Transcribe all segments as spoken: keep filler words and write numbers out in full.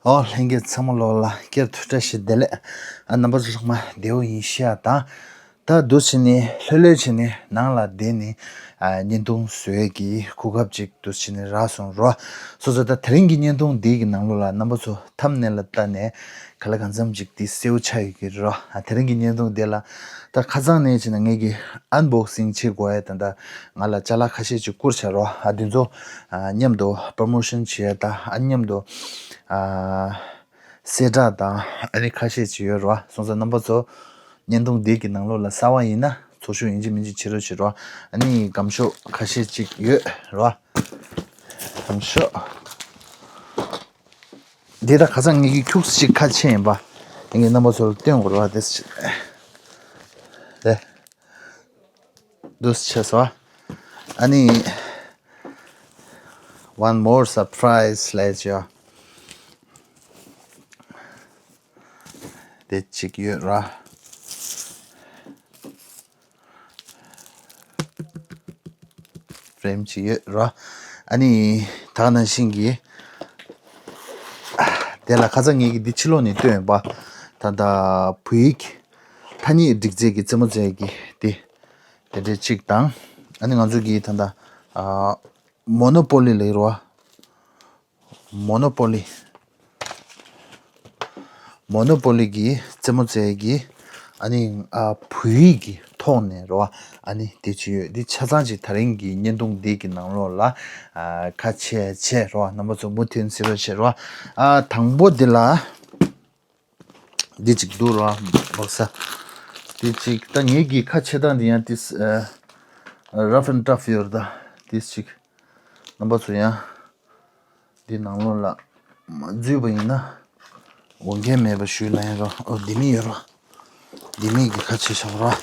ཨོ་ལྷན་རྒྱས་ཚང་མ་ལོག་ལ་བསྐྱར་དུ་བཀྲ་ཤིས་བདེ་ལེགས། ཨ་རྣམ་པ་ཚོ་ཚང་མ་བདེ་པོ་ཡིན་ཤག་དང་། ད་འདུག་བྱས་ནས་ལྷོད་ལྷོད་བྱས་ནས་ནང་ལ་བསྡད་ནས་ཨ་བརྙན་ཐུང་བཟོ་ཡས་ཀྱི་གོ་སྐབས་ཅིག་འདུག་བྱས་ནས་རག་སོང་རོ། སོ་སོ་ད་དེ་རིང་གི་བརྙན་ཐུང་འདི་གི་ནང་ལོགས་ལ་རྣམ་པ་ཚོ་ཐམ་ནེལ་ལ་ལྟ་ནས་ག་ལ་གང་འཚམ་ཅིག་འདི་གསལ་པོ་ཆགས་ཡོད་ཀྱི་རོ། ཨ་དེ་རིང་གི་བརྙན་ཐུང་འདི་ལ་ད་ཁ་སང་ནས་བྱས་ན་ངེད་ཀྱི་ཨན་བོག་སིང་བྱེད་དགོས་ཡས་ད་ད་ང་ལ་ཅ་ལག་ཁ་ཤས་ཅིག་བསྐུར་བྱས་རོ། ཨ་འདི་ཚོ་ཨ་མཉམ་དུ་པྲོ་མོ་ཤོན་བྱེད་ཡས་ད་ཨ་མཉམ་དུ་ཨ། གསལ་བསྒྲགས་དང་ཨ་ནི་ཁ་ཤས་ཅིག་ཡོད་རོ། སོང་ཙང་རྣམ་པ་ཚོ་བརྙན་ཐུང་འདི་གི་ནང་ལོགས་ལ་གསར་པ་ཡིན་ན་ཚོར་ཤུགས་ཡིན་གཅིག་མིན་གཅིག་བྱེད་རོགས་བྱེད་རོ། ཨ་ནི་སྒམ་ཤོག་ཁ་ཤས་ཅིག་ཡོད་རོ། སྒམ་ཤོག་འདི་ད་ཁ་སང་ངེད་ཀྱི་ཁྱུག་ཙམ་ཅིག་ཁ་ཕྱེ་ཡིན་པ། ངས་རྣམ་པ་ཚོ་ལ་སྟོན་དགོས་རོ། དེ་ཅིག་རེད། འདུག་སེ་བྱས་སོ། ཨ་ནི། One more surprise ལས་ཅོ། དེ་གཅིག་ཡོད་ར། ཕྲེང་གཅིག་ཡོད་ར། ཨ་ནི། ད་ག་ནང་བཞིན་གྱི། དེ་ལ་ཁ་སང་ངེད་ཀྱིས་འདི་ཕྱི་ལོགས་ནས་བཏོན་པ། ད་ལྟ་བོད་ཡིག་ཐ་སྙད་སྒྲིག་རྩལ་གྱི་རྩེད་མོ་རྩེ་གི་དེ། དེ་འདྲའི་གཅིག་དང་། ཨ་ནི་ང་ཚོ་གིས་ད་ལྟ། ཨ། མོ་ནོ་པོ་ལི་ལབ་རོ། མོ་ནོ་པོ་ལི། མོ་ནོ་པོ་ལི་གི་རྩེད་མོ་རྩེ་གི། ཨ་ནི་ཨ་བོད་ཡིག་གི་ཐོག་ནས་རོ། ཨ་ནི་དེ་ཅི་ཡོད་འདི་ཆ་ཚང་ཅིག་ད་རིང་གི་བརྙན་ཐུང་འདི་གི་ནང་ལོགས་ལ་ཨ་ཁ་ཕྱེ་ཕྱེ་རོ། རྣམ་པ་ཚོ་མུ་མཐུད་གཟིགས་རོགས་བྱེད་རོ། ཨ་དང་པོ་འདི་ལ། འདི་གཅིག་འདུག་རོ། བོག་ས། འདི་གཅིག་ད་ངེད་ཀྱི་ཁ་ཕྱེ་སྟངས་འདི་ཡང་ཏིས་ཨ་rough and tough ཡོད་རེད་ད། ཏིས་གཅིག་རྣམ་པ་ཚོ་ཡང་། འདི་ནང་ལོགས་ལ་མ་འཛུལ་བ་ཡིན་ན་འོང་མཁན་མེད་པ་ཞུས་ལ་ཡིན་རོ། ཨོ་འདི་མི་ཡོད་རོ། འདི་མི་གི་ཁ་ཕྱེ་བཞག་རོ།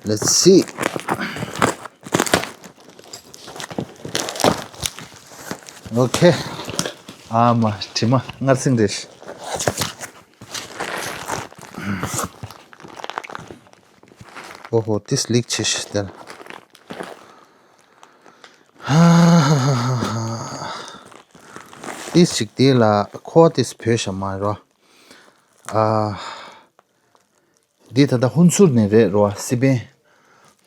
Let's see. Okay. ཨ་མ་དྲི་མ་མངར་ཟིང་རེད། ཨོ་ཧོ་ཏིས་ལིག་ཆེ་ཤི་དེ། ཏིས་ཅིག་དེ་ལ་ཁོ་ཏིས་བོད་ཤ་མ་རོ། ཨ། འདི་ད་ལྟ་ཧུན་སུར་ནས་རེད་རོ། སི་པན།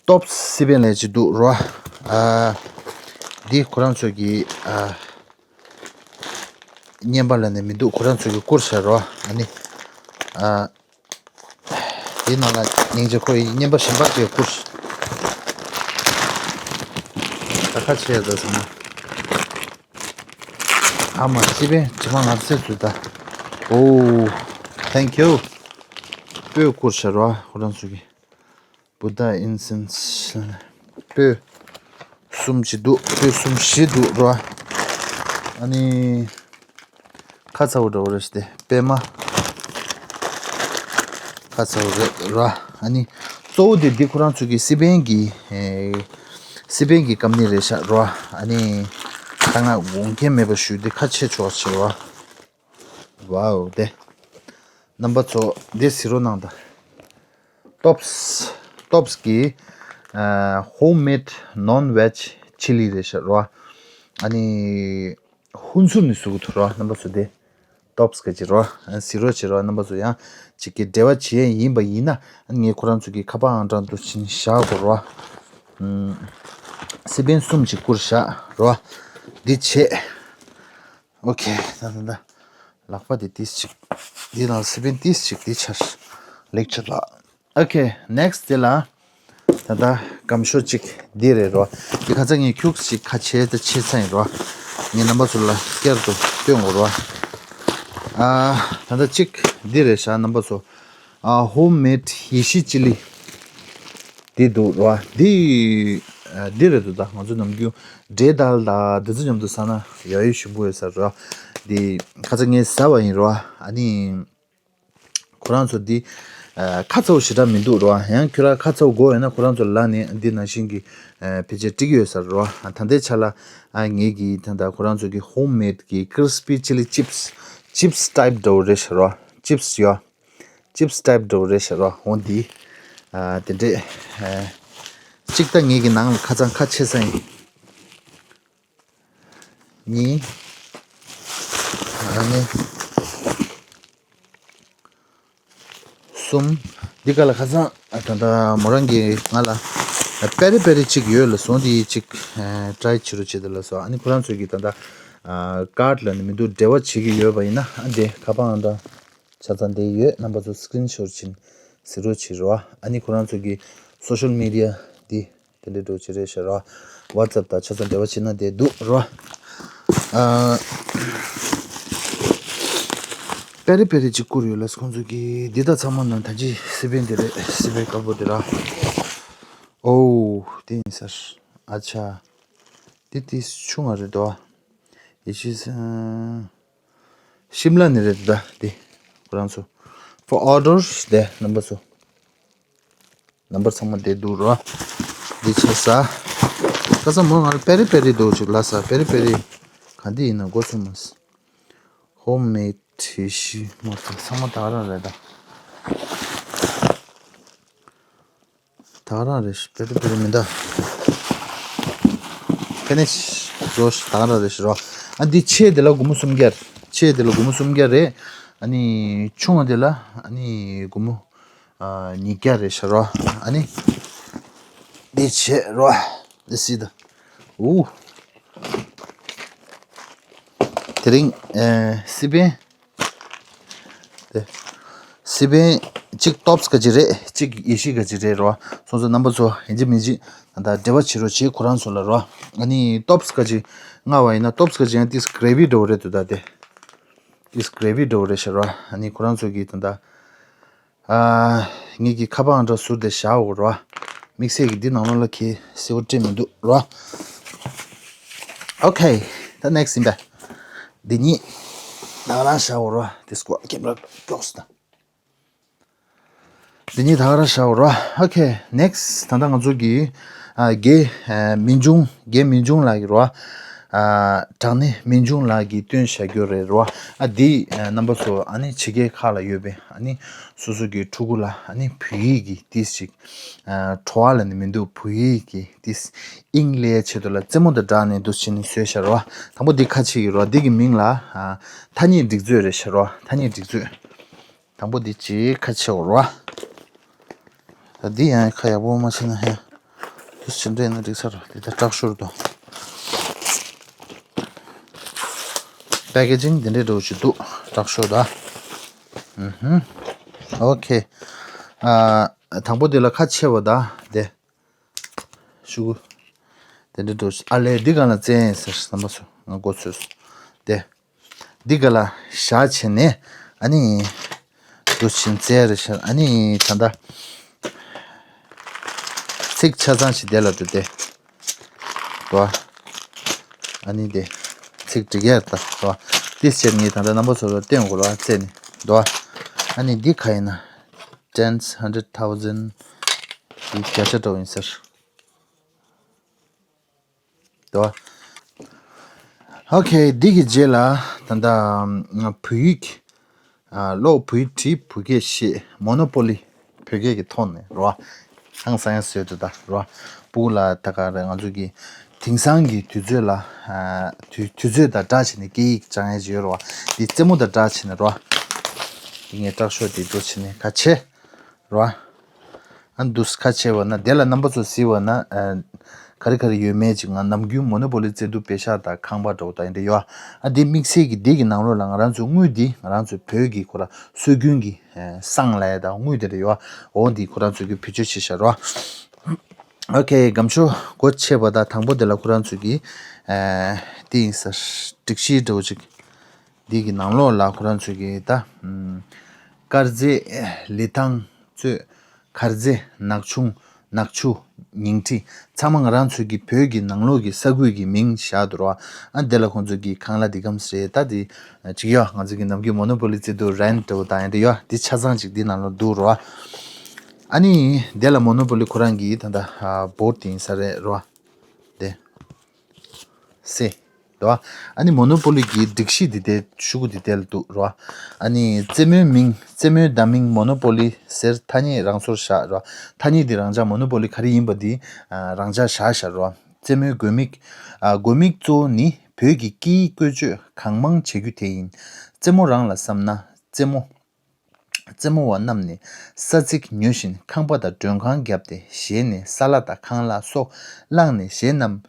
ཏོབ་སི་པན་ལས་ཅི་འདུག་རོ། ཨ། འདི་ཁོ་རང་ཚོ་གི་ཨ། བརྙན་པ་ལ་ནས་མི་འདུག་ཁོ་རང་ཚོ་གི་བསྐུར་བྱ་རོ། ཨ་ནི། ཨ། དེའི་ནང་ལ་སྙིང་རྗེ་ཁོ་ཡི་བརྙན་པ་གཞན་པ་ཅིག་བསྐུར། ད་ཁ་ཕྱེ་ད་ཟེར་ན། ཨ་མ་སི་པན་དྲི་མ་ངར་སེ་ཚུལ་ད། ཨོ། Thank you. སྤོས་བསྐུར་བྱ་རོ་ཁོ་རང་ཚོ་གི། Buddha incense སྤོས་གསུམ་ཅིག་འདུག་སྤོས་གསུམ་བཞི་འདུག་རོ། ཨ་ནི། ཁ་ཚ་བོ་འདྲ་བོ་རེད་ཤི་སྟེ་པད་མ། ཁ་ཚ་བོ་རེད་རོ། ཨ་ནི། གཙོ་བོ་དེ་འདི་ཁོ་རང་ཚོ་གི་སི་པན་གི་ཨེ། སི་པན་གི་ཀམ་ནི་རེད་ཤག་རོ། ཨ་ནི། ད་ང་འོང་མཁན་མེད་པ་ཞུ་འདི་ཁ་ཕྱེ་ཆོག་ཆེ་རོ། Wow དེ། རྣམ་པ་ཚོ་འདི་གཟིགས་རོགས་གནང་དང་། Tops Tops གི་ཨ། Homemade non-veg chili རེད་ཤག་རོ། ཨ་ནི། ཧུན་སུར་ནས་བཟོ་གི་འདུག་རོ་རྣམ་པ་ཚོ་དེ། Tops གི་ཅི་རོ། ཨ། གཟིགས་རོགས་བྱེད་རོ་རྣམ་པ་ཚོ་ཡང་། ཅིག་གི་འབྲེལ་བ་བྱེད་ཡས་ཡིན་པ་ཡིན་ན། ཨ་ནི་ངས་ཁོ་རང་ཚོ་གི་ཁ་པར་ཨང་གྲངས་འདུག་ཕྱིན་བཞག་གོ་རོ། ཨམ། སི་པན་གསུམ་ཅིག་བསྐུར་བཞག་རོ། འདི་བྱེད། Okay ད་ད་ད། ལག་པ་འདི་ཏིས་ཅིག་འདི་ནང་སི་པན་ཏིས་ཅིག་འདི་ཆར། ལེགས་ཆར་ལ། Okay next དེ་ལ། ད་ལྟ་སྒམ་ཤོག་གཅིག་འདི་རེད་རོ། འདི་ཁ་ཚ་ངས་ཁྱུག་ཅིག་ཁ་ཕྱེ་ད་ཕྱེ་ཚར་ཡིན་རོ། ངས་རྣམ་པ་ཚོ་ལ་བསྐྱར་དུ་སྟོན་དགོས་རོ། ཨ། ད་ལྟ་གཅིག་འདི་རེད་ཤག་རྣམ་པ་ཚོ། ཨ། Homemade ཡེ་ཤི་ཅི་ལི། འདི་འདུག་རོ། འདི། ཨ། འདི་རེད་འདུག་ད་ང་ཚོ་ནམ་རྒྱུན་འབྲས་དལ་ད་འདི་ཚོ་མཉམ་དུ་ཟ་ན་ཡག་ཡོད་ཞིམ་པོ་ཡོད་ས་རོ། འདི་ཁ་ཚ་ངས་ཟ་བ་ཡིན་རོ། ཨ་ནི། ཁོ་རང་ཚོ་འདི། ཨ། ཁ་ཚ་བོ་ཞེ་དྲག་མི་འདུག་རོ། ཡང་ཁྱོད་རང་ཁ་ཚ་བོ་དགོས་ཡོད་ན་ཁོ་རང་ཚོ་ལ་ནི་འདི་ནང་བཞིན་གྱི། ཨ། ཕལ་ཆེར་འགྲིག་ཡོད་ས་རོ། ད་ལྟའི་ཆ་ལ། ཨ། ངེད་ཀྱི་ད་ལྟ་ཁོ་རང་ཚོ་གི་Homemade གི་crispy chili chips chips type འདྲ་བོ་རེད་ཤག་རོ། Chips ཡོད། Chips type འདྲ་བོ་རེད་ཤག་རོ། འོ་འདི། ཨ། དེ་འདྲས། ཨ། གཅིག་ད་ངེད་ཀྱི་ནང་ལ་ཁ་ཚང་ཁ་ཕྱེ་ས་ཡིན། གཉིས། གསུམ། འདི་ག་ལ་ཁ་སང་ད་ལྟ་མོ་རང་གིས་ང་ལ་པེ་རི་པེ་རི་གཅིག་ཡོད་ལ་བཟོ་འདི་གཅིག་ཊ་རའི་བྱེད་རོགས་བྱེད་དེ་ལ་སོ། ཨ་ནི་ཁོ་རང་ཚོ་གིས་ད་ལྟ་ཀར་ཌི་ལ་ནི་མི་འདུག་འབྲེལ་བ་བྱེད་ཀྱི་ཡོད་པ་ཡིན་ན་ཨ་འདི་ཁ་པར་ཨང་གྲངས་ཆ་ཚང་འདི་ཡོད། རྣམ་པ་ཚོ་སི་ཀི་རིན་ཤོཊ་བྱིན་གཟིགས་རོགས་བྱེད་རོགས། ཨ་ནི་ཁོ་རང་ཚོ་གི་སོ་ཤལ་མི་ཌི་ཡ་འདི། དེ་འདྲའི་འགྲོ་ཅི་རེད་ཤག་རོ། ཝ་ཙེབ་དང་ཆ་ཚང་འབྲེལ་བ་བྱེད་ན་དེ་འདུག་རོ། ཨ། པེ་རི་པེ་རི་ཅིག་བསྐུར་ཡོད་ལ་ཁོང་ཚོ་གིས་འདི་དག་ཚང་མ་ནང་ད་ཅི་སི་པན་དེ་རེད། སི་པན་དཀར་པོ་དེ་ར། ཨོ། དེ་ཡིན་ཟེར། ཨ་ཆ། དེ་དེ་ཆུང་ང་རེད་དོ། ཡེ་ཤི། ཤིམ་ལ་ནི་རེད་ད་དེ། ཁོ་རང་ཚོ། For orders དེ་རྣམ་པ་ཚོ། ནམ་བར་ཚང་མ་བསྡད་འདུག་རོ། འདི་ཆ་ས། ཁ་ས་མོ་ང་ལ་པེ་རི་པེ་རི་འདུག་ཅིག་ལ་ས་པེ་རི་པེ་རི། ག་འདི་ཡིན་ན་མགོ་ཚོས་མ་སོང་། ཧོམ་མེད་ཏི་ཤུ་མ་ཚང་མ་ད་ག་རང་རེད་ད། ད་ག་རང་རེད་ཤི་པེ་རི་པེ་རི་མི་འདའ། ཕེ་ནི་ཤི་རོ་ཤི་ད་ག་རང་རེད་ཤི་རོ། ཨ་འདི་ཆེ་དེ་ལ་སྒོར་མོ་སུམ་བརྒྱ། ཆེ་དེ་ལ་སྒོར་མོ་སུམ་བརྒྱ་རེད། ཨ་ནི་ཆུང་བ་དེ་ལ་ཨ་ནི་སྒོར་མོ། ཉིས་བརྒྱ་རེད་ཤག་རོ། ཨ་ནི། འདི་བྱེད་རོ། འདི་སྲིད་ད། ཨུ། དེ་རིང་ཨེ། སི་པན། དེ། སི་པན་གཅིག་ཊོབ་སི་ག་ཅི་རེད། གཅིག་ཡེ་ཤི་ག་ཅི་རེད་རོ། སོང་ཙང་རྣམ་པ་ཚོ་ཡིན་གཅིག་མིན་གཅིག་ད་འབྲེལ་བ་བྱེད་རོགས་བྱེད་ཁོ་རང་ཚོ་ལ་རོ། ཨ་ནི་ཊོབ་སི་ག་ཅི་མངགས་པ་ཡིན་ན་ཊོབ་སི་ག་ཅི་ཡང་ཏིས་གྷི་རེ་ཝི་འདྲ་བོ་རེད་འདུག་ད་དེ། ཏིས་གྷི་རེ་ཝི་འདྲ་བོ་རེད་ཤག་རོ། ཨ་ནི་ཁོ་རང་ཚོ་གིས་ད་ད། ཨ། ངེད་ཀྱི་ཁ་པར་ཨང་གྲངས་ཟུར་དེ་བཞག་འོ་རོ། དམིགས་བསལ་གྱི་འདི་ནང་ལོགས་ལ་ཁྱེད་གསལ་བོ་སྤྲད་མི་འདུག་རོ། ཨོ་ཁེ། ད་ནེག་སི་ཡིན་པས། འདི་གཉིས། ད་ག་རང་བཞག་འོ་རོ། འདི་སྐོར་ཀེམ་ར་ཀྱོག་སི་ད། འདི་གཉིས་ད་ག་རང་བཞག་འོ་རོ། ཨོ་ཁེ། ནེག་སི། ད་ལྟ་ང་ཚོ་གི། ཨ། རྒན། ཨ། མིན་ཆུང་། རྒན་མིན་ཆུང་ལགས་ཀྱི་རོ། ཨ། དྲང་གནས་མིན་ཆུང་ལགས་ཀྱིས་བཏོན་བཞག་རྒྱུ་རེད་རོ། ཨ། འདི། ཨ། རྣམ་པ་ཚོ་ཨ་ནི་ཕྱི་རྒྱལ་ཁག་ལ་ཡོད་པའི་ཨ་ནི་སོ་སོ་གི་ཕྲུ་གུ་ལ་ཨ་ནི་བོད་ཡིག་གི་ཏིས་ཅིག་ཨ། བྲོ་བ་ལ་ནི་མི་འདུག་བོད་ཡིག་གི་ཏིས་དབྱིངས་སླེབས་ཆེད་དུ་ལ་རྩེད་མོ་དང་སྦྲགས་ནས་འདུག་བྱས་ནས་བཟོས་བཞག་རོ། དང་པོ་འདི་ཁ་ཕྱེ་གི་རོ། འདི་གི་མིང་ལ། ཨ། ཐ་སྙད་སྒྲིག་མཛོད་རེད་བཞག་རོ། ཐ་སྙད་སྒྲིག་མཛོད། དང་པོ་འདི་གཅིག་ཁ་ཕྱེ་འོ་རོ། ད་འདི་ཡང་ཁ་ཡག་པོ་མ་ཕྱེ་ན་ཧེ། དུས་ཕྱིན་འདྲེ་ན་འགྲིག་ས་རོ། འདི་ད་དྲག་ཤོར་འདུག་པེ་ཀེ་ཇིང་འདི་འདྲའི་འགྲོ་ཅིག་འདུག་དྲག་ཤོར་ད། ཨུ་ཧུམ། ཨོ་ཁེ། ཨ། དང་པོ་འདི་ལ་ཁ་ཕྱེ་བ་ད་དེ། ཤུ་གུ། དེ་འདྲ་འགྲོ་ཨ་ལས་འདི་ག་ལ་བཙན་ཟེར་བསམ་པ་སོ་ང་མགོ་ཚོས་སོ། དེ། འདི་ག་ལ་བཞག་བྱས་ནས་ཨ་ནི། འདུ་ཕྱིན་བཙལ་རེ་ཤར་ཨ་ནི་ད་ལྟ། ཚིག་ཆ་ཚང་ཞིག་དེ་ལ་འདུ་སྟེ། དོ། ཨ་ནི་དེ། ཚིག་འབྲི་ཡར་ད་དོ། ཏིས་བྱས་ནས་ད་ལྟ་རྣམ་པ་ཚོ་ལ་སྟོན་དགོས་ལ་བཙལ་ནས་དོ། ཨ་ནི་འདི་ག་ཡིན་ན། Tens, hundred thousand། འདི་བརྒྱ་ཆ་འདྲ་བོ་ཡིན་ཟེར། དོ། ཨོ་ཁེ། འདི་གི་རྗེས་ལ་ད་ལྟ་བོད་ཡིག་ཨ། ཀློག་བོད་ཡིག་བྲིས་བོད་སྐད་བཤད་མོ་ནོ་པོ་ལི་བོད་སྐད་ཀྱི་ཐོག་ནས་རོ། ཧང་སང་ཡང་བཟོས་འདུག་ད་རོ། སྤུ་གུ་ལ་ད་ག་རེ་ང་ཚོ་གི་དེང་སང་གི་དུས་ཚོད་ལ། ཨ། དུས་དུས་ཚོད་དང་སྦྲགས་བྱས་ནས་སྐད་ཡིག་སྦྱང་ཡས་ཅིག་ཡོད་རོ། འདི་རྩེད་མོ་དང་སྦྲགས་བྱས་ནས་རོ། འདི་ངས་སྐྲག་ཤོས་དེ་འདུག་བྱས་ནས་ག་ཆེ། རོ། ཨ་འདུག་ཁ་ཕྱེ་བ་ན་དེ་ལ་རྣམ་པ་ཚོ་གཟིགས་པ་ན། ཨ། ག་རེ་ག་རེ་ཡོད་མེད་ཅིག་ང་ནམ་རྒྱུན་མོ་ནོ་པོ་ལི་རྩེད་དུས་པེ་ཤག་དང་ཁང་པ་འདྲ་བོ་དང་ཡིན་འདྲ་ཡོད། ཨ་འདི་དམིགས་བསལ་གྱི་འདི་གི་ནང་ལོགས་ལ་ང་རང་ཚོའི་དངུལ་འདི་ང་རང་ཚོའི་བོད་ཀྱི་ཁོ་ར་སྲོལ་རྒྱུན་གྱི་ཨ་བསང་ལ་ཡ་དང་དངུལ་དེ་འདྲ་ཡོད། འོ་འདི་ཁོ་རང་ཚོས་ཀྱི་བེད་སྤྱོད་བྱེད་བཞག་རོ། ཨོ་ཁེ། སྒམ་ཤོ་སྒོ་ཕྱེ་བ་དང་དང་པོ་དེ་ལ་ཁོ་རང་ཚོས་ཀྱི་ཨ་འདི་ཡིན་ས་སྒྲིག་གཞི་འདྲ་བོ་ཅིག་འདི་གི་ནང་ལོགས་ལ་ཁོ་རང་ཚོས་ཀྱི་ད། ཨམ། དཀར་རྫས། ལི་ཐང་། གཙོད། དཀར་རྫས། ནག་ཆུང་། ནག་ཆུ། ཉིང་ཁྲི། ཚང་མ་ང་རང་ཚོའི་གི་བོད་ཀྱི་ནང་ལོགས་ཀྱི་ས་ཁུལ་གྱི་མིང་བཞག་འདུག་རོ། ཨ་འདི་ལ་ཁོང་ཚོས་ཀྱི་ཁང་གླ་འདི་གམ་རེད་ད་འདི། ཅིག་ཡོད་ང་ཚོ་གི་ནམ་རྒྱུན་མོ་ནོ་པོ་ལི་རྩེད་དུས་རེན་ཊི་འདྲ་བོ་དང་ཡང་འདི་ཡོད་འདི་ཆ་ཚང་ཅིག་འདི་ནང་ལོགས་འདུག་རོ། ཨ་ནི་འདི་ལ་མོ་ནོ་པོ་ལི་ཁོ་རང་གི་ད་ལྟ་བོར་ཌི་ཡིན་ས་རེད་རོ། འདི། སེ། རེད་བ། ཨ་ནི་མོ་ནོ་པོ་ལི་གི་སྒྲིག་གཞི་འདི་དེ་ཤུ་གུ་འདི་དེ་ལ་འདུག་རེད་བ། ཨ་ནི་རྩེད་མོའི་མིང་རྩེད་མོའི་བརྡ་མིང་མོ་ནོ་པོ་ལི་ཟེར་ཐ་སྙད་རང་སོར་བཞག་རེད་བ། ཐ་སྙད་འདི་རང་འཇགས་མོ་ནོ་པོ་ལི་ག་རེ་ཡིན་པ་འདི་ཨ་རང་འཇགས་བཞག་བཞག་རེད་བ། རྩེད་མོའི་དགོས་དམིགས། ཨ་དགོས་དམིགས་གཙོ་བོ་ནི་ བོད་ཀྱི་སྐད་ཡིག་བཀོལ་སྤྱོད་གང་མང་བྱ་རྒྱུ་དེ་ཡིན། རྩེད་མོ་རང་ལ་བསམ་ན་རྩེད་མོ། རྩེད་མོ་བ་རྣམས་ནི་ས་ཚིགས་ཉོ་བཞིན་ཁང་པ་དང་མགྲོན་ཁང་བརྒྱབ་སྟེ་གཞས་ནས་ས་ལ་དང་ཁང་གླ་སོགས་བླངས་ནས་གཞས་རྣམས་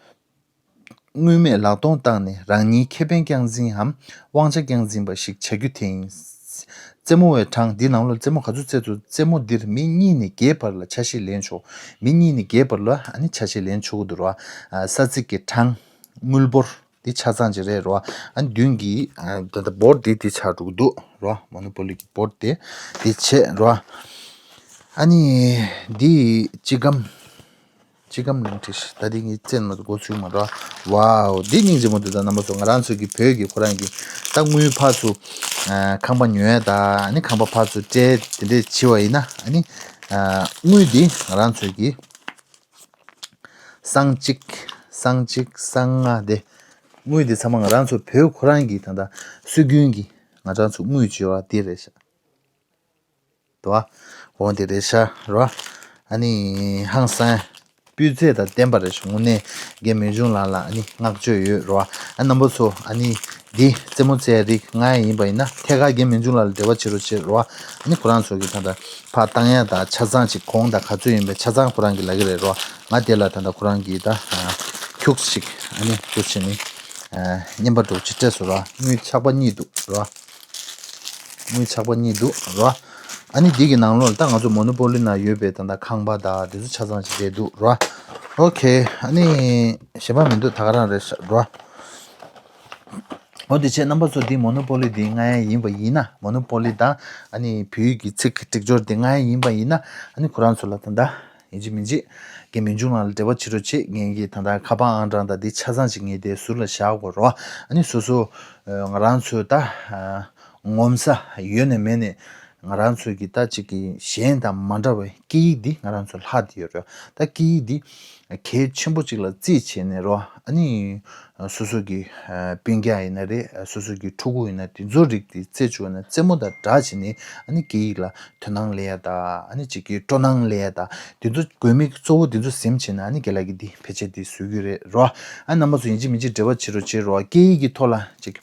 དངུལ་མེད་ལག་སྟོང་བཏང་ནས་རང་ཉིད་ཁེ་ཕན་རྐྱང་འཛིན་འམ་དབང་ཆ་རྐྱང་འཛིན་པ་ཞིག་བྱ་རྒྱུ་དེ་ཡིན། རྩེད་མོ་བའི་གྲངས་འདི་ནང་ལོགས་རྩེད་མོ་ག་ཚོད་རྩེད་ཚུལ། རྩེད་མོ་འདིར་མི་གཉིས་ནས་བརྒྱད་བར་ལ་ཆ་ཤས་ལེན་ཆོག་མི་གཉིས་ནས་བརྒྱད་བར་ལ་ཨ་ནི་ཆ་ཤས་ལེན་ཆོག་གི་འདུག་ར། ས་ཚིགས་ཀྱི་གྲངས། དངུལ་འབོར། འདི་ཆ་ཚང་ཅིག་རེད་རོ། ཨ་ནི་མདུན་གྱི་ཨ་ད་ལྟ་བོར་འདི་འདི་ཆགས་འགྲོ་གི་འདུག་རོ། མོ་ནོ་པོ་ལི་གི་བོར་འདི་འདི་བྱས་རོ། ཨ་ནི་འདི་ཅི་གམ། ཅི་གམ་ལིང་ཁྲི་ཤི་ད་འདི་ངའི་རྩེད་མོ་འགོ་ཚུགས་མ་རོ། ཝའོ། འདི་སྙིང་རྗེ་མོ་འདུག་ད་རྣམ་པ་ཚོ་ང་རང་ཚོ་གི་བོད་ཀྱི་ཁོ་རང་གི་ད་དངུལ་ཕར་ཚུར་ཨ་ཁང་པ་ཉོ་ཡ་ད་ཨ་ནི་ཁང་པ་ཕར་ཚུར་སྤྲད་དེ་འདྲས་བྱེད་པ་ཡིན་ན་ཨ་ནི་ཨ་དངུལ་འདི་ང་རང་ཚོ་གི་སང་གཅིག་སང་གཅིག་སང་ལྔ་དེ། དངུལ་དེ་ཚང་མ་ང་རང་ཚོ་བོད་ཁོ་རང་གི་ད་ལྟ་སྲོལ་རྒྱུན་གྱི་ང་རང་ཚོ་དངུལ་བྱེད་པ་དེ་རེད་ཤག་དོ། འོ་དེ་རེད་ཤག་རོ། ཨ་ནི་ཧང་སང་སྤུས་ཚད་དང་ལྡན་པ་རེད་ཤག་དངོས་གནས་རྒན་མི་ཆུང་ལགས་ལ་ཨ་ནི་བསྔགས་བརྗོད་ཡོད་རོ། ཨ་རྣམ་པ་ཚོ་ཨ་ནི་འདི་རྩེད་མོ་རྩེ་ཡ་རིགས་ང་ཡིན་པ་ཡིན་ན་ཐད་ཀར་རྒན་མི་ཆུང་ལགས་ལ་འབྲེལ་བ་བྱེད་རོགས་བྱེད་རོ། ཨ་ནི་ཁོ་རང་ཚོ་གི་ད་ལྟ་ཕར་བཏང་ཡ་དང་ཆ་ཚང་ཅིག་གོང་དང་ག་ཚོད་ཡིན་པའི་ཆ་ཚང་ཁོ་རང་གིས་ལབ་ཀྱི་རེད་རོ། ང་དེ་ལ་ད་ལྟ་ཁོ་རང་གིས་ད་ཁྱུག་ཅིག་ཨ་ནི་ཁྱུག་ཅིག་ནི་བརྙན་པར་འདྲ་པོ་ཅིག་སྤྲད་སོང་རོ། དངུལ་ཆག་པ་གཉིས་འདུག་རོ། དངུལ་ཆག་པ་གཉིས་འདུག་རོ། ཨ་ནི་འདི་གི་ནང་ལོགས་ལ་ད་ང་ཚོ་མོ་ནོ་པོ་ལི་ནང་ཡོད་པའི་ད་ལྟ་ཁང་པ་དང་དེ་ཚོ་ཆ་ཚང་ཅིག་བསྡད་འདུག་རོ། ཨོ་ཁེ། ཨ་ནི་གཞན་པ་མི་འདུག་ད་ག་རང་རེད་ཤག་རོ། འོ་དེ་བྱས་རྣམ་པ་ཚོ་འདི་མོ་ནོ་པོ་ལི་འདི་ང་ཡང་ཡིན་པ་ཡིན་ན་མོ་ནོ་པོ་ལི་དང་ཨ་ནི་བོད་ཡིག་གི་ཚིག་གི་སྒྲིག་སྦྱོར་འདི་ང་ཡང་ཡིན་པ་ཡིན་ན་ཨ་ནི་ཁོ་རང་ཚོ་ལ་ད་ལྟ་ཡིན་གཅིག་མིན་གཅིག་རྒན་མི་ཆུང་ལགས་ལ་འབྲེལ་བ་བྱེད་རོགས་བྱེད། ངས་ཀྱི་ད་ལྟ་ཁ་པར་ཨང་གྲངས་དང་འདི་ཆ་ཚང་ཅིག་ངས་དེ་ཟུར་ལ་བཞག་དགོས་རོགས། ཨ་ནི་སོ་སོ་ང་རང་ཚོའི་ད་ངོ་མཚར་ཡོད་ནས་མེད་ནས་ང་རང་ཚོའི་གི་ད་ཅིག་གི་གཞན་དང་མ་འདྲ་བའི་སྐད་ཡིག་འདི་ང་རང་ཚོ་ལྷག་བསྡད་ཡོད་རེད། ད་སྐད་ཡིག་འདི་གལ་ཆེན་པོ་ཅིག་ལ་བརྩིས་བྱས་ནས་རོ། ཨ་ནི་སོ་སོ་གི་སྤུན་ཀྱག་ཡིན་ན་རེད། སོ་སོ་གི་ཕྲུ་གུ་ཡིན་ན་དེ་ཚོ་རིགས་དེ་རྩེད་བཅུག་ན་རྩེད་མོ་དང་སྦྲགས་བྱས་ནས་ཨ་ནི་སྐད་ཡིག་ལ་དོ་སྣང་སླེབས་ཡ་ད་ཨ་ནི་ཅིག་གི་སྤྲོ་སྣང་སླེབས་ཡ་ད་དེ་ཚོ་དགོས་དམིགས་གཙོ་བོ་དེ་ཚོ་ཟིན་བྱས་ན་ཨ་ནི་རྒན་ལགས་ཀྱིས་འདི་ཕལ་ཆེར་འདི་བཟོ་གི་རེད་རོ། ཨ་རྣམ་པ་ཚོ་ཡིན་གཅིག་མིན་གཅིག་འབྲེལ་བ་བྱེད་རོགས་བྱེད་རོ། སྐད་ཡིག་གི་ཐོག་ལ་ཅིག་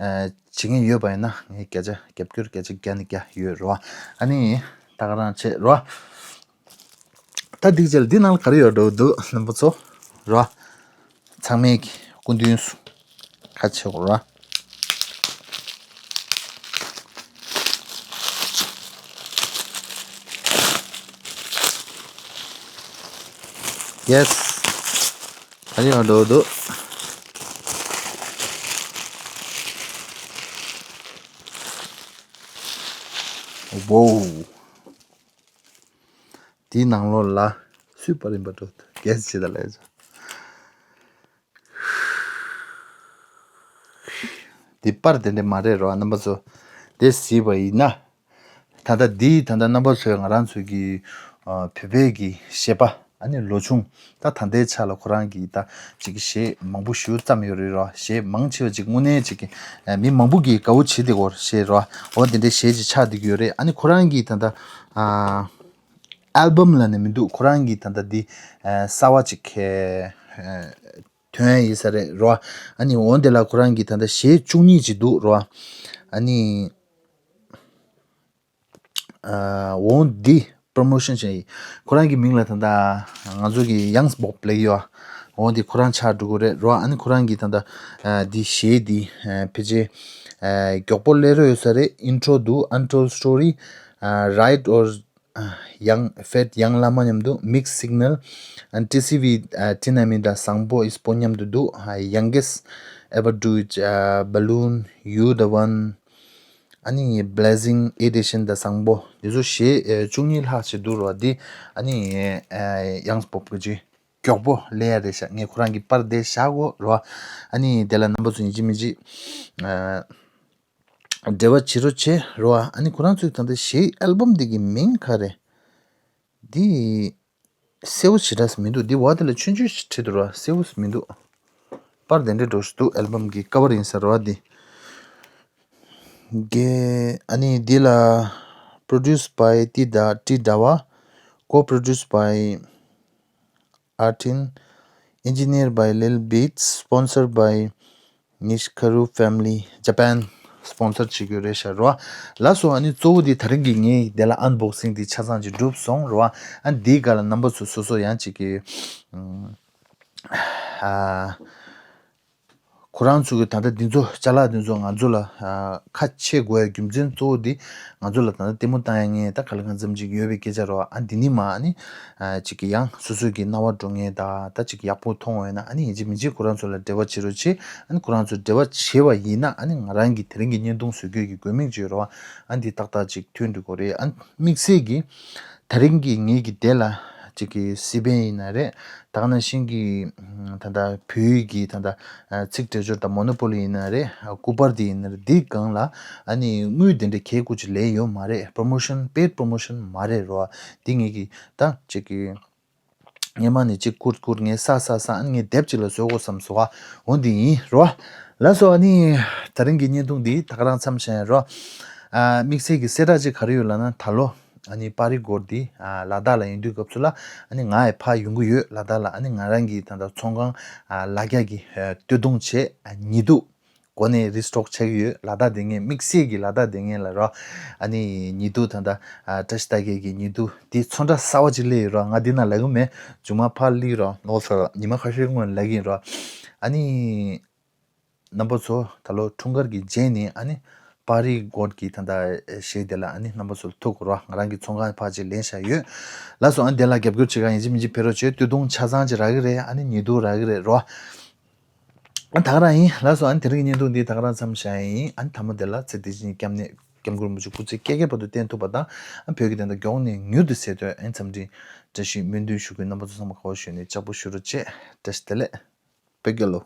བྱེད་མཁན་ཡོད་པ་ཡིན་ན་ངས་བརྒྱ་ཆ་རྒྱབ་སྐྱོར་བརྒྱ་ཆ་བརྒྱ་ནས་བརྒྱ་ཡོད་རོ། ཨ་ནི་ད་ག་རང་བྱེད་རོ། ད་འདི་རྗེས་ལ་འདི་ནང་ལ་ག་རེ་ཡོད་འགྲོ་འདུག་རྣམ་པ་ཚོ་རོ། ཚང་མས་ཀྱི་སྐུ་མདུན་སུ་ཁ་ཕྱེ་དགོས་རོ། ཡེས། ག་རེ་ཡོད་འགྲོ་འདུག་ཝོའུ། དེའི་ནང་ལོགས་ལ་སུས་པར་ཡིན་པ་འགྲོ་འདུག་གལ་ཆེ་ད་ལས་ཚོ། འདི་པར་དེ་འདྲ་མ་རེད་རོ་རྣམ་པ་ཚོ། དེ་གཟིགས་པ་ཡིན་ན། ད་ལྟ་འདི་ད་ལྟ་རྣམ་པ་ཚོས་ང་རང་ཚོའི་གི་ཨ་བོད་པའི་གི་གཞས་པ་ཨ་ནི་ལོ་ཆུང་ད་ད་ལྟའི་ཆ་ལ་ཁོ་རང་གི་ད་ཅིག་གི་གཞས་མང་པོ་ཞེ་པོ་བརྩམས་ཡོད་རེད་རོ། གཞས་མང་ཆེ་བ་ཅིག་དངོས་གནས་ཅིག་གི་ཨ་མི་མང་པོ་གིས་དགའ་བོ་བྱེད་བསྡད་ཡོད་རེད་རོ། འོ་དེ་འདྲའི་གཞས་ཅིག་ཆགས་བསྡད་ཀྱི་ཡོད་རེད། ཨ་ནི་ཁོ་རང་གི་ད་ལྟ་ཨ་ཨལ་བམ་ལབ་ནས་མི་འདུག་ཁོ་རང་གི་ད་ལྟ་འདི་ཨ་གསར་བ་ཅིག་གི་ཨ་ཐོན་ཡ་ཡིན་ས་རེད་རོ། ཨ་ནི་འོ་དེ་ལ་ཁོ་རང་གི་ད་ལྟ་གཞས་བཅུ་གཉིས་ཅིག་འདུག་རོ། ཨ་ནི་ཨ་འོ་འདི་པྲོ་མོ་ཤོན་བྱས་ཡིན། ཁོ་རང་གི་མིང་ལ་ད་ལྟ་ང་ཚོ་གི་ཡང་སྦོག་ལབ་ཡོད། འོ་འདི་ཁོ་རང་ཆགས་འགྲོ་གི་རེད་རོ། ཨ་ནི་ཁོ་རང་གི་ད་ལྟ་ཨ་འདི་གཞས་འདི་ཨ་ཕལ་ཆེར་ཨ་མགྱོགས་པོ་སླེབས་རོགས་ཡོད་ས་རེད། Intro འདུག Untold Story ཨ་Right or Young Fat Young Lama མཉམ་དུ་Mixed Signal and T C V ཨ་ཊི་ནམ་མི་དང་བཟང་པོ་ཨིས་པོ་མཉམ་དུ་འདུག་ཨ་Youngest Ever Do It ཨ་Balloon You the One ཨ་ནི་Blessing Edition དང་བཟང་པོ་འདི་ཚོ་གཞས་ཨ་བཅུ་གཉིས་ལྷག་ཅིག་འདུག་རོ། འདི་ཨ་ནི་ཨ་ཡང་སྦོག་གི་ཅིག་མགྱོགས་པོ་སླེབས་ཡ་རེད་ཤག་ངས་ཁོ་རང་གི་པར་དེ་བཞག་གོ་རོ། ཨ་ནི་དེ་ལ་རྣམ་པ་ཚོ་ཡིན་གཅིག་མིན་གཅིག་ཨ་འབྲེལ་བ་བྱེད་རོགས་བྱེད་རོ། ཨ་ནི་ཁོ་རང་ཚོས་ད་ལྟ་གཞས་ཨལ་བམ་འདི་གི་མིང་ག་རེ། འདི་གསལ་བོ་ཞེ་དྲག་མི་འདུག་འདི་བ་དེ་ལ་ཆུང་ཆུང་ཞིག་བྲིས་འདུག་ར། གསལ་བོ་མི་འདུག་པར་དེ་འདྲ་འགྲོ་ཞིག་འདུག་ཨལ་བམ་གི་ཀ་བར་ཡིན་ས་ར་བ་འདི། གེ་ཨ་ནི་འདི་ལ་Produced by T Da- T Dawa, co-produced by Artin, engineer by Lil Beats, sponsored by Nishikaru family Japan སྤོན་སར་བྱེད་རྒྱུ་རེད་ཤག་རོ། ལགས་སོ། ཨ་ནི་གཙོ་བོ་དེ་དེ་རིང་གི་ངའི་དེ་ལ་ཨན་བོག་སིང་དེ་ཆ་ཚང་ཅིག་གྲུབ་སོང་རོ། ཨ་ནི་དེའི་སྒང་ལ་རྣམ་པ་ཚོ་སོ་སོ་ཡང་ཅིག་གི་ཨ་ཁོ་རང་ཚོ་གི་ད་ལྟ་འདི་ཚོ་ཅ་ལག་འདི་ཚོ་ང་ཚོ་ལ་ཨ་ཁ་ཕྱེ་དགོས་ཡ་རྒྱུ་མཚན་གཙོ་བོ་དེ་ང་ཚོ་ལ་ད་ལྟ་ལྟད་མོ་བལྟ་ཡ་ངས་ད་ག་ལེ་གང་འཚམ་ཅིག་ཡོད་པའི་སྐད་ཆ་རོ། ཨ་འདི་ནི་མ་ཨ་ནི་ཨ་ཅིག་གི་ཡང་སོ་སོ་གི་རྣ་བ་འགྲོ་ངེས་ད་ད་ཅིག་ཡག་པོ་མཐོང་འོས་ན་ཨ་ནི་ཡིན་གཅིག་མིན་གཅིག་ཁོ་རང་ཚོ་ལ་འབྲེལ་བ་བྱེད་རོགས་བྱེད། ཨ་ནི་ཁོ་རང་ཚོ་འབྲེལ་བ་བྱེད་པ་ཡིན་ན་ཨ་ནི་ང་རང་གི་དེ་རིང་གི་བརྙན་ཐུང་བཟོ་རྒྱུ་གི་དགོས་དམིགས་ཅིག་ཡོད་རེད་བ། ཨ་ནི་འདི་ཏག་ཏག་ཅིག་ཐོན་འགྲོ་གི་རེད། ཨ་ནི་དམིགས་བསལ་གྱི་དེ་རིང་གི་ངེད་ཀྱི་དེ་ལ་ཅིག་གི་སི་པན་ཡིན་ན་རེད། ད་ག་ནང་བཞིན་གྱི་ད་ལྟ་བོད་ཡིག་གི་ད་ལྟ་ཚིག་འགྲེལ་སྦྱོར་དང་མོ་ནོ་པོ་ལི་ཡིན་ན་རེད། སྐུ་པར་འདི་ཡིན་ན་རེད། འདིའི་སྒང་ལ་ཨ་ནི་དངུལ་དེ་འདྲ་གལ་ཀུ་ཅི་ལས་ཡོད་མ་རེད། པོ་རོ་མོ་ཤོན་པེ་ཌི་པོ་རོ་མོ་ཤོན་མ་རེད་རོ། འདི་ངེད་ཀྱི་ད་ཅིག་གི་སྔས་མ་ནས་གཅིག་བསྐུར་བསྐུར་ངས་ས་ས་ས་ངས་དེབ་གཅིག་ལ་བཟོ་དགོས་བསམ་སོང་ཨ། འོ་འདི་ཡིན་རོ། ལགས་སོ། ཨ་ནི་དེ་རིང་གི་བརྙན་ཐུང་འདི་ད་ག་རང་མཚམས་བཞག་ཡིན་རོ། ཨ་དམིགས་བསལ་གྱི་གསལ་བསྒྲགས་གཅིག་ག་རེ་ཡོད་ལབ་ན་ད་ལོ་ཨ་ནི་པ་རི་སྒོར་འདི་ཨ་ལ་དྭགས་ལ་ཡིན་དུས་སྐབས་སུ་ལ་ཨ་ནི་ང་ཡི་ཕར་ཡོང་གི་ཡོད། ལ་དྭགས་ལ་ཨ་ནི་ང་རང་གི་ད་ལྟ་ཚོང་ཁང་ཨ་ལ་རྒྱ་གི་ཨ་སྟོད་ཐུང་བྱས་ཨ་ཉི་གདུགས་སྒོ་ནས་རི་སི་ཊོག་ཆགས་ཀྱི་ཡོད། ལ་དྭགས་བསྡད་མཁན་དམིགས་བསལ་གྱི་ལ་དྭགས་བསྡད་མཁན་ལ་རོ། ཨ་ནི་ཉི་གདུགས་ད་ལྟ་ཨ་བཀྲ་ཤིས་རྟགས་བརྒྱད་ཀྱི་ཉི་གདུགས་དེ་ཚོན་ཁྲ་གསར་བ་ཅིག་སླེབས་ཡོད་རོ། ང་འདི་ན་ལབ་གི་མེད། མཇུག་མ་ཕར་སླེབས་རོ་ནོར་སོང་རོ། ཉི་མ་ཁ་ཤས་སྔོན་ལབ་གི་ཡིན་རོ། ཨ་ནི་རྣམ་པ་ཚོ་ད་ལོ་འཁྲུངས་སྐར་གྱི་རྗེས་ནས་ཨ་ནི་པ་རི་སྒོར་གྱི་ད་ལྟ་གཞས་དེ་ལ་ཨ་ནི་རྣམ་པ་ཚོ་ལ་ཐུག་རོ། ང་རང་གི་ཚོང་ཁང་ཕར་ཅིག་ལེན་བཞག་ཡོད། ལགས་སོ། ཨ་ནི་དེ་ལ་རྒྱབ་སྐྱོར་བྱེད་ག་ཡིན་གཅིག་མིན་གཅིག་ཕེབས་རོགས་བྱེད། སྟོད་ཐུང་ཆ་ཚང་ཅིག་རག་གི་རེད། ཨ་ནི་ཉི་གདུགས་རག་གི་རེད་རོ། ཨ་ད་ག་རང་ཡིན། ལགས་སོ། ཨ་ནི་དེ་རིང་གི་བརྙན་ཐུང་འདི་ད་ག་རང་མཚམས་བཞག་ཡིན། ཨ་ནི་མཐའ་མ་དེ་ལ་ཚེ་འདི་ཕྱི་གཉིས་སྐྱབས་གནས་སྐྱབས་མགོན་རིན་པོ་ཆེ་སྐུ་ཚེ་བསྐལ་བརྒྱའི་བར་དུ་བརྟན་ཐུབ་པ་དང་། ཨ་བོད་ཀྱི་བདེན་མཐའ་མགྱོགས་ནས་མྱུར་དུ་གསལ་ཐུབ། ཨ་ནི་འཚམས་འདྲི་བཀྲ་ཤིས་སྨོན་འདུན་ཞུ་གི། རྣམ་པ་ཚོ་ཚང་མ་དགའ་བོ་ཞུས་ནས་ལྕགས་པོ་ཞུ་རོགས་བྱེད། བཀྲ་ཤིས་བདེ་ལེགས། བོད་རྒྱལ་ལོ།